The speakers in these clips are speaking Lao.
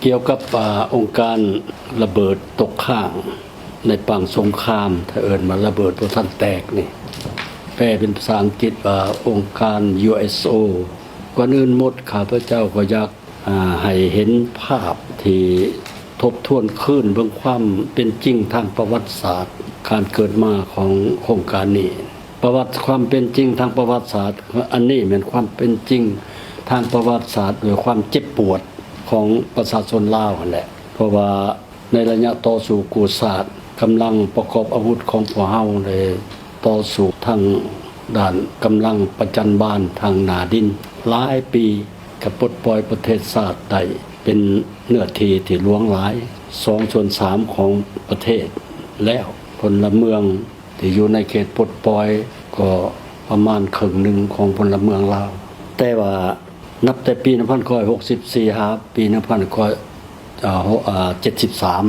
ກ່ຽວກັບ ອາ ອົງການລະເບີດຕົກຄ້າງໃນປາງສົງຄາມ ຖ້າເອີ້ນວ່າລະເບີດບໍ່ທັນແຕກນີ້ ແປເປັນພາສາອັງກິດວ່າອົງການ ຢູເອັສໂອ. ກ່ອນອື່ນໝົດ ຂ້າພະເຈົ້າກໍຢາກ ອາ ໃຫ້ເຫັນພາບທີ່ທົບທວນຄືນເບິ່ງຄວາມເປັນຈິງທາງປະຫວັດສາດ ການເກີດມາຂອງໂຄງການນີ້. ປະຫວັດ ຄວາມເປັນຈິງທາງປະຫວັດສາດ ອັນນີ້ແມ່ນຄວາມເປັນຈິງທາງປະຫວັດສາດ ໂດຍຄວາມເຈັບປວດຂອງປະຊາຊົນລາວຫັ້ນແຫຼະ. ເພາະວ່າໃນໄລຍະຕໍ່ສູ້ກູ້ຊາດ ກຳລັງປະກອບອາວຸດຂອງພວກເຮົາໄດ້ຕໍ່ສູ້ທັງດ້ານກຳລັງປະຈັນບານທາງໜ້າດິນຫຼາຍປີ ກໍປົດປ່ອຍປະເທດຊາດໄດ້ເປັນເນື້ອທີ່ທີ່ຫຼວງຫຼາຍ ສອງສ່ວນສາມຂອງປະເທດແລ້ວ. ພົນລະເມືອງ ທີ່ຢູ່ໃນເຂດປົດປ່ອຍກໍປະມານເຄິ່ງໜຶ່ງຂອງພົນລະເມືອງລາວ. ແຕ່ວ່ານັບແຕ່ປີໜຶ່ງພັນເກົ້າຮ້ອຍຫົກສິບສີ່ ຫາປີໜຶ່ງພັນເກົ້າຮ້ອຍເຈັດສິບສາມ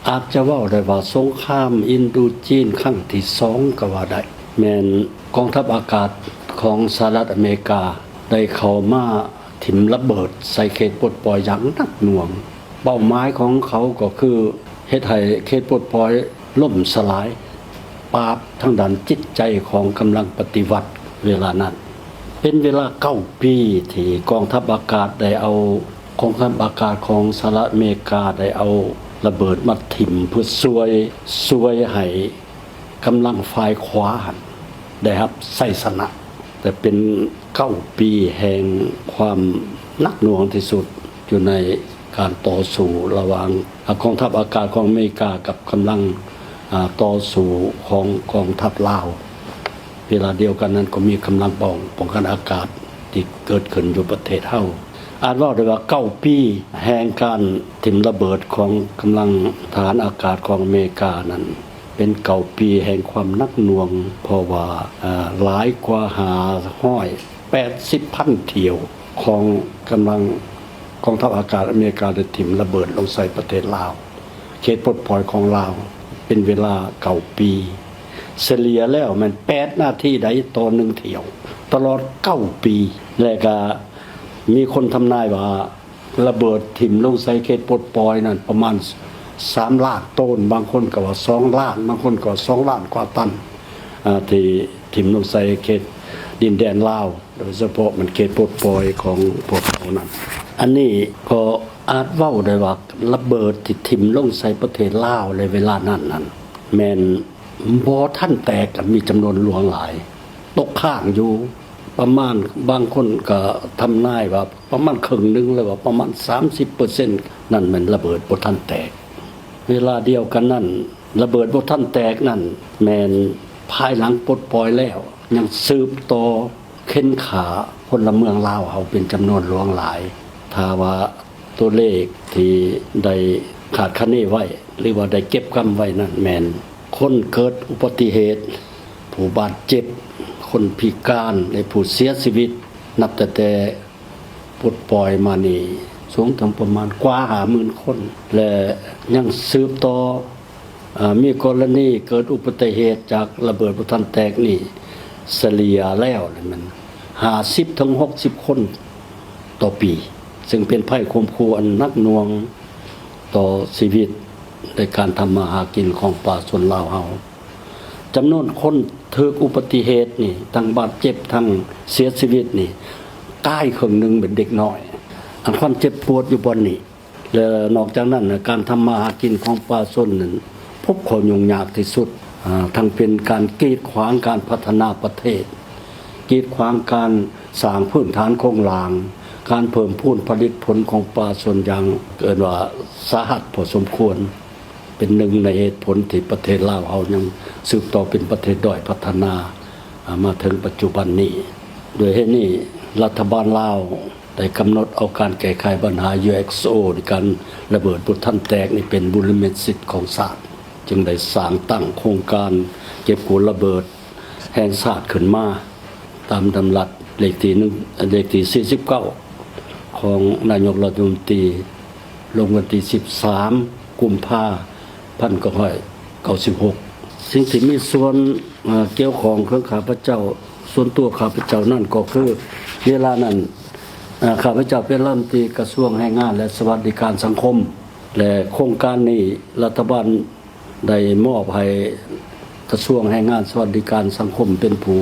ອາດຈະເວົ້າໄດ້ວ່າສົງຄາມອິນໂດຈີນຄັ້ງທີສອງກໍວ່າໄດ້ ແມ່ນກອງທັບອາກາດຂອງສະຫະລັດອາເມລິກາໄດ້ເຂົ້າມາ ຖິ້ມລະເບີດໃສ່ເຂດປົດປ່ອຍຢ່າງໜັກໜ່ວງ. ເປົ້າໝາຍຂອງເຂົາກໍຄືເຮັດໃຫ້ເຂດປົດປ່ອຍລົ້ມສະຫຼາຍ, ປາບທາງດ້ານຈິດໃຈຂອງກຳລັງປະຕິວັດເວລານັ້ນ. ເປັນເວລາເກົ້າປີທີ່ກອງທັບອາກາດໄດ້ເອົາ, ກອງທັບອາກາດຂອງສະຫະລັດອາເມລິກາໄດ້ເອົາລະເບີດມາຖິ້ມເພື່ອຊ່ວຍ, ຊ່ວຍໃຫ້ ກຳລັງຝ່າຍຂວາຫັ້ນໄດ້ຮັບໄຊຊະນະ, ແຕ່ເປັນເກົ້າປີແຫ່ງຄວາມໜັກໜ່ວງທີ່ສຸດຢູ່ໃນການຕໍ່ສູ້ລະຫວ່າງ ອາ ກອງທັບອາກາດຂອງອາເມລິກາກັບກຳລັງ ອາ ຕໍ່ສູ້ຂອງກອງທັບລາວ. ເວລາດຽວກັນນັ້ນກໍມີກຳລັງປ້ອງ, ປ້ອງກັນອາກາດທີ່ເກີດຂຶ້ນຢູ່ປະເທດເຮົາ. ອາດເວົ້າໄດ້ວ່າເກົ້າປີແຫ່ງການຖິ້ມລະເບີດຂອງກຳລັງທະຫານອາກາດຂອງອາເມລິການັ້ນ ເປັນເກົ້າປີແຫ່ງຄວາມໜັກໜ່ວງ, ເພາະວ່າ ອາ ຫຼາຍກວ່າຫ້າຮ້ອຍແປດສິບພັນຖ້ຽວຂອງກຳລັງກອງທັບອາກາດອາເມລິກາໄດ້ຖິ້ມລະເບີດລົງໃສ່ປະເທດລາວ, ເຂດປົດປ່ອຍຂອງລາວ ເປັນເວລາເກົ້າປີ. ສະເລ່ຍແລ້ວແມ່ນແປດນາທີໃດຕໍ່ໜຶ່ງຖ້ຽວ ຕະຫຼອດເກົ້າປີ ແລະກະມີຄົນທຳນາຍວ່າ ລະເບີດຖິ້ມລົງໃສ່ເຂດປົດປ່ອຍນັ້ນປະມານສາມລ້ານໂຕນ, ບາງຄົນກໍວ່າສອງລ້ານ, ບາງຄົນກໍສອງລ້ານກວ່າຕັນ ອາ ທີ່ຖິ້ມລົງໃສ່ເຂດດິນແດນລາວ, ໂດຍສະເພາະມັນເຂດປົດປ່ອຍຂອງພວກເຂົານັ້ນ. ອັນນີ້ກໍອາດເວົ້າໄດ້ວ່າລະເບີດທີ່ຖິ້ມລົງໃສ່ປະເທດລາວໃນເວລານັ້ນນັ້ນ ແມ່ນບໍ່ທັນແຕກ ມີຈຳນວນຫຼວງຫຼາຍ ຕົກຄ້າງຢູ່ ປະມານ, ບາງຄົນກໍທຳນາຍວ່າປະມານເຄິ່ງໜຶ່ງ ຫຼືວ່າປະມານສາມສິບເປີເຊັນ ນັ້ນແມ່ນລະເບີດບໍ່ທັນແຕກ. ເວລາດຽວກັນນັ້ນ ລະເບີດບໍ່ທັນແຕກນັ້ນ ແມ່ນພາຍຫຼັງປົດປ່ອຍແລ້ວ ຍັງສືບຕໍ່ເຂັ່ນຂ້າພົນລະເມືອງລາວເຮົາເປັນຈຳນວນຫຼວງຫຼາຍ. ຖ້າວ່າ ຕົວເລກທີ່ໄດ້ຄາດຄະເນໄວ້ ຫຼືວ່າໄດ້ເກັບກຳໄວ້ນັ້ນ ແມ່ນຄົນເກີດອຸບັດຕິເຫດ, ຜູ້ບາດເຈັບ, ຄົນພິການ ແລະ ຜູ້ເສຍຊີວິດ ນັບຕັ້ງແຕ່ປົດປ່ອຍມານີ້ ສູງເຖິງປະມານກວ່າຫ້າໝື່ນຄົນ ແລະ ຍັງສືບຕໍ່ ອາ ມີກໍລະນີເກີດອຸບັດຕິເຫດຈາກລະເບີດບໍ່ທັນແຕກນີ້ ສະເລ່ຍແລ້ວແມ່ນຫ້າສິບເຖິງຫົກສິບຄົນຕໍ່ປີ, ເຊິ່ງເປັນໄພຂົ່ມຂູ່ອັນໜັກໜ່ວງຕໍ່ຊີວິດ ແລະ ການທຳມາຫາກິນຂອງປະຊາຊົນລາວເຮົາ. ຈຳນວນຄົນຖືກອຸບັດຕິເຫດນີ້ ທັງບາດເຈັບ ທັງເສຍຊີວິດນີ້ ກາຍເຄິ່ງໜຶ່ງເປັນເດັກນ້ອຍ. ອັນຄວາມເຈັບປວດຢູ່ບ່ອນນີ້ ແລະ ນອກຈາກນັ້ນ ການທຳມາຫາກິນຂອງປະຊາຊົນນັ້ນ ພົບຂໍ້ຫຍຸ້ງຍາກທີ່ສຸດ, ອາ, ທັງເປັນການກີດຂວາງການພັດທະນາປະເທດ, ກີດຂວາງການສ້າງພື້ນຖານໂຄງລ່າງ, ການເພີ່ມພູນຜະລິດຜົນຂອງປະຊາຊົນຢ່າງ ເອີ້ນວ່າສາຫັດພໍສົມຄວນ, ເປັນໜຶ່ງໃນເຫດຜົນທີ່ປະເທດລາວເຮົາຍັງສືບຕໍ່ເປັນປະເທດດ້ອຍພັດທະນາ ອາ ມາເຖິງປັດຈຸບັນນີ້. ດ້ວຍເຫດນີ້ ລັດຖະບານລາວໄດ້ກຳນົດເອົາການແກ້ໄຂບັນຫາ ຢູເອັສໂອ ໃນການລະເບີດບໍ່ທັນແຕກນີ້ເປັນບຸລິມະສິດຂອງຊາດ, ຈຶ່ງໄດ້ສ້າງຕັ້ງໂຄງການເກັບກູ້ລະເບີດແຫ່ງຊາດຂຶ້ນມາ ຕາມດຳລັດເລກທີໜຶ່ງ ເລກທີສີ່ສິບເກົ້າ ຂອງນາຍົກລັດຖະມົນຕີ ລົງວັນທີສິບສາມ ກຸມພາ ພັນເກົ້າຮ້ອຍເກົ້າສິບຫົກ. ສິ່ງທີ່ມີສ່ວນ ເອີ ກ່ຽວຂ້ອງເຄື່ອງຂ້າພະເຈົ້າ ສ່ວນຕົວຂ້າພະເຈົ້ານັ້ນກໍຄື ເວລານັ້ນ ເອີ ຂ້າພະເຈົ້າເປັນລັດຖະມົນຕີກະຊວງແຮງງານ ແລະ ສະຫວັດດີການສັງຄົມ ແລະ ໂຄງການນີ້ລັດຖະບານໄດ້ມອບໃຫ້ກະຊວງແຮງງານ ສະຫວັດດີການສັງຄົມເປັນຜູ້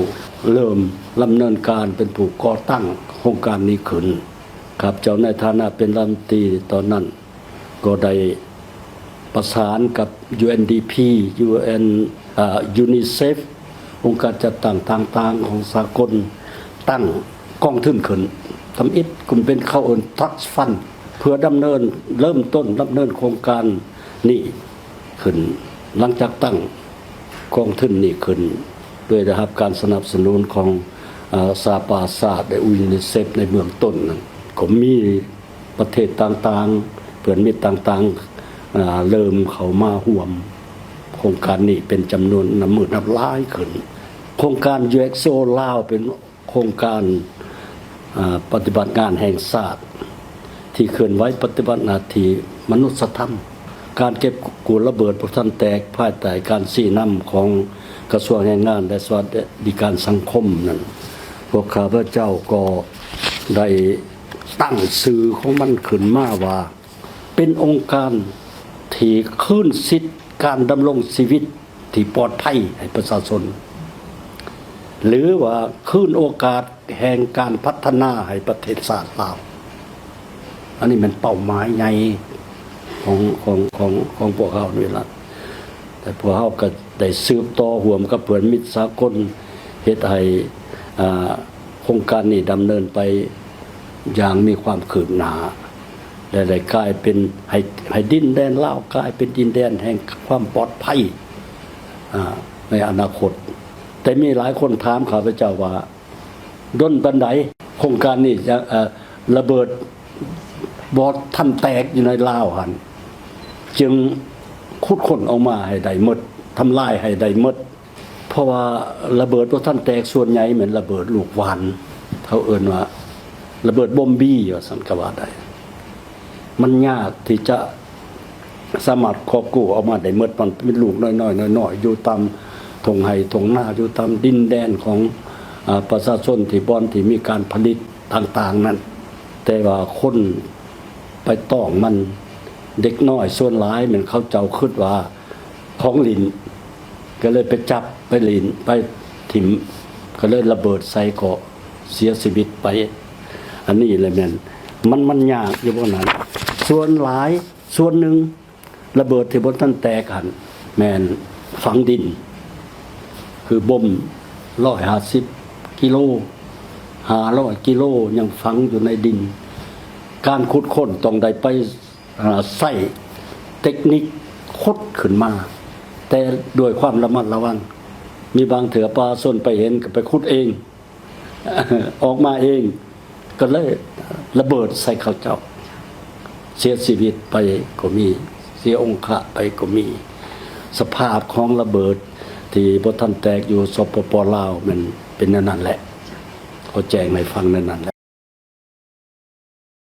ເລີ່ມດຳເນີນການ ເປັນຜູ້ກໍ່ຕັ້ງໂຄງການນີ້ຂຶ້ນ. ຂ້າພະເຈົ້າໃນຖານະເປັນລັດຖະມົນຕີຕອນນັ້ນ ກໍໄດ້ປະສານກັບ ຢູ ເອັນ ດີ ພີ ຢູ ເອັນ ເອີ ຢູນິເຊັບ ອົງການຈັດຕັ້ງຕ່າງໆຂອງສາກົນ ຕັ້ງກອງທຶນຂຶ້ນທຳອິດ, ກຸ່ມເປັນເຂົາເອີ້ນ Trust Fund ເພື່ອດຳເນີນ ເລີ່ມຕົ້ນດຳເນີນໂຄງການນີ້ຂຶ້ນ. ຫຼັງຈາກຕັ້ງກອງທຶນນີ້ຂຶ້ນ ໂດຍໄດ້ຮັບການສະໜັບສະໜູນຂອງ ເອີ ສະຫະປະຊາຊາດ ແລະ ຢູນິເຊັບໃນເບື້ອງຕົ້ນນັ້ນ ກໍມີ ປະເທດຕ່າງໆ ເພື່ອນມິດຕ່າງໆ ເລີ່ມເຂົ້າມາຮ່ວມໂຄງການນີ້ເປັນຈຳນວນນັບມື້ນັບຫຼາຍຂຶ້ນ. ໂຄງການ ຢູ ເອັກ ໂອ ລາວ ເປັນໂຄງການ ເອີ ປະຕິບັດງານແຫ່ງຊາດ ທີ່ເຄື່ອນໄຫວປະຕິບັດໜ້າທີ່ມະນຸດສະທຳ, ການເກັບກູ້ລະເບີດບໍ່ທັນແຕກ ພາຍໃຕ້ການຊີ້ນຳຂອງກະຊວງແຮງງານ ແລະ ສະຫວັດດີການສັງຄົມນັ້ນ ພວກຂ້າພະເຈົ້າກໍໄດ້ ຕັ້ງຊື່ຂອງມັນຂຶ້ນມາວ່າ ເປັນອົງການທີ່ຄືນສິດການດຳລົງຊີວິດທີ່ປອດໄພໃຫ້ປະຊາຊົນ ຫຼືວ່າຄືນໂອກາດແຫ່ງການພັດທະນາໃຫ້ປະເທດຊາດລາວ. ອັນນີ້ແມ່ນເປົ້າໝາຍໃຫຍ່ຂອງ ຂອງ ຂອງ ຂອງພວກເຮົານີ້ລະ ແຕ່ພວກເຮົາກໍໄດ້ສືບຕໍ່ຮ່ວມກັບເພື່ອນມິດສາກົນ ເຮັດໃຫ້ ອ່າ ໂຄງການນີ້ດຳເນີນໄປຢ່າງມີຄວາມຄືບໜ້າ ແລະ ໄດ້ກາຍເປັນ ໃຫ້ ໃຫ້ດິນແດນລາວກາຍເປັນດິນແດນແຫ່ງຄວາມປອດໄພ ອ່າ ໃນອະນາຄົດ. ແຕ່ມີຫຼາຍຄົນຖາມຂ້າພະເຈົ້າວ່າ ດົນປານໃດໂຄງການນີ້ຈະ ເອີ ລະເບີດບໍ່ທັນແຕກຢູ່ໃນລາວຫັ້ນ ຈຶ່ງຂຸດຄົ້ນອອກມາໃຫ້ໄດ້ໝົດ ທຳລາຍໃຫ້ໄດ້ໝົດ? ເພາະວ່າລະເບີດບໍ່ທັນແຕກ ສ່ວນໃຫຍ່ແມ່ນລະເບີດລູກຫວ່ານ ເຂົາເອີ້ນວ່າລະເບີດບົມບີວ່າຊັ້ນກໍວ່າໄດ້. ມັນຍາກທີ່ຈະສາມາດກອບກູ້ອອກມາໄດ້ໝົດ, ມັນເປັນລູກນ້ອຍໆ ນ້ອຍໆ ຢູ່ຕາມທົ່ງໄຮ່ທົ່ງນາ ຢູ່ຕາມດິນແດນຂອງ ອາ ປະຊາຊົນ ທີ່ບ່ອນທີ່ມີການຜະລິດຕ່າງໆນັ້ນ, ແຕ່ວ່າຄົນໄປຕ້ອງມັນ ເດັກນ້ອຍສ່ວນຫຼາຍແມ່ນເຂົາເຈົ້າຄິດວ່າຂອງຫຼິ້ນ ກໍເລີຍໄປຈັບໄປຫຼິ້ນໄປຖິ້ມ ກໍເລີຍລະເບີດໃສ່ກໍເສຍຊີວິດໄປ. ອັນນີ້ແຫຼະແມ່ນ ມັນ ມັນຍາກຢູ່ບ່ອນນັ້ນ. ສ່ວນຫຼາຍ ສ່ວນໜຶ່ງ ລະເບີດທີ່ບໍ່ທັນແຕກຫັ້ນແມ່ນຝັງດິນ ຄືບົມຮ້ອຍຫ້າສິບກິໂລ ຫ້າຮ້ອຍກິໂລ ຍັງຝັງຢູ່ໃນດິນ. ການຂຸດຄົ້ນຕ້ອງໄດ້ໄປ ອາ ໃຊ້ເຕັກນິກຂຸດຂຶ້ນມາ ແຕ່ດ້ວຍຄວາມລະມັດລະວັງ. ມີບາງເທື່ອປະຊາຊົນໄປເຫັນກໍໄປຂຸດເອງ ອອກມາເອງ ກໍເລີຍລະເບີດໃສ່ເຂົາເຈົ້າ ເສຍຊີວິດໄປກໍມີ ເສຍອົງຄະໄປກໍມີ. ສະພາບຂອງລະເບີດທີ່ບໍ່ທັນແຕກຢູ່ ສປປ ລາວ ແມ່ນເປັນແນວນັ້ນແຫຼະ ຂໍແຈ້ງໃຫ້ຟັງແນວນັ້ນແຫຼະ.